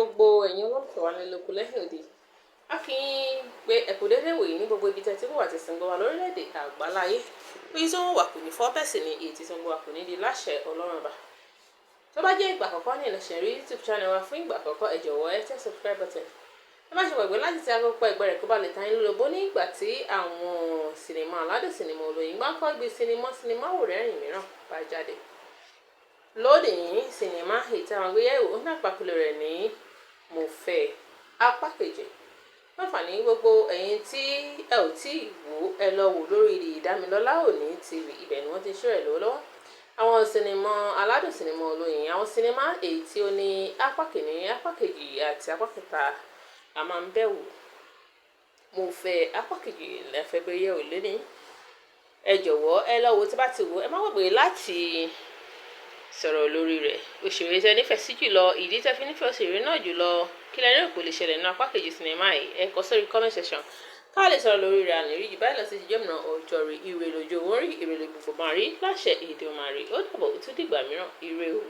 Gbogbo ẹ̀yin olólùfẹ́ wa nílé lóko lẹ́yìn odi, a kí yín pé ẹ kú déédéé wòyí ní gbogbo ibi tẹ́ ti ń wò àti sì ń gbọ́ wa lórílẹ̀‐èdè àgbáláyé. Ojú tó ń wà kò ní fọ́, bẹ́ẹ̀ sì ni èyí tí ń gbọ́ wa kò ní di láṣẹ Ọlọ́run Ọba. Tó bá jẹ́ ìgbà àkọ́kọ́ ní ìlẹ̀ṣẹ̀ rí YouTube channel wa fún ìgbà àkọ́kọ́, ẹ jọ̀wọ́, ẹ tẹ subscribe button. Ẹ má ṣe gbàgbé láti tẹ agogo pa ẹgbẹ́ rẹ̀ kó bá lè ta yín lólobó ní ìgbà tí àwọn sinimá aládùn, sinimá olóyin gbáǹkọ́ gbé, sinimá sinimá wòrẹ́rìn mìíràn bá jáde. Lónìí, sinimá èyí tí àwọn àgbéyẹ̀wò náà pàkúlẹ̀ rẹ̀ ní Mo Fẹ́ apá kejì. Láǹfààní gbogbo ẹ̀yin tí ẹ ò tí ì wò, ẹ lọ wò lórí Ìdámilọ́lá Òní TV. Ibẹ̀ ni wọ́n ti ń ṣe rẹ̀ lọ́wọ́lọ́wọ́. Àwọn sinimá aládùn, sinimá olóyin, àwọn sinimá èyí tí ó ní apá kìíní, apá kejì àti apá kẹta a máa ń bẹ̀ wò. Mo Fẹ́ apá kejì lẹ́fẹ̀ẹ́ gbé yẹ̀wò lónìí. Ẹ jọ̀wọ́, ẹ lọ wò. Tí bá ti wò, ẹ má gbàgbé láti sọ̀rọ̀ lórí rẹ̀. Òṣèré tẹ́ nífẹ̀ẹ́ sí jùlọ, ìdí tẹ́ fi nífẹ̀ẹ́ òṣèré náà jùlọ, kí lẹ lérò pé lè ṣẹlẹ̀ nínú apá kejì sinimá yìí, ẹ kọ sórí comment section ká lè sọ̀rọ̀ lórí rẹ̀. Àní rí jù báyìí lọ sí ìjọ́ mìíràn. Ọjọ́ rí, ire lójú owó rí, ire lójú gbogbo máa rí láṣẹ Èdùmàrè. Ó dàbọ̀, ó tún dìgbà mìíràn. Ire o.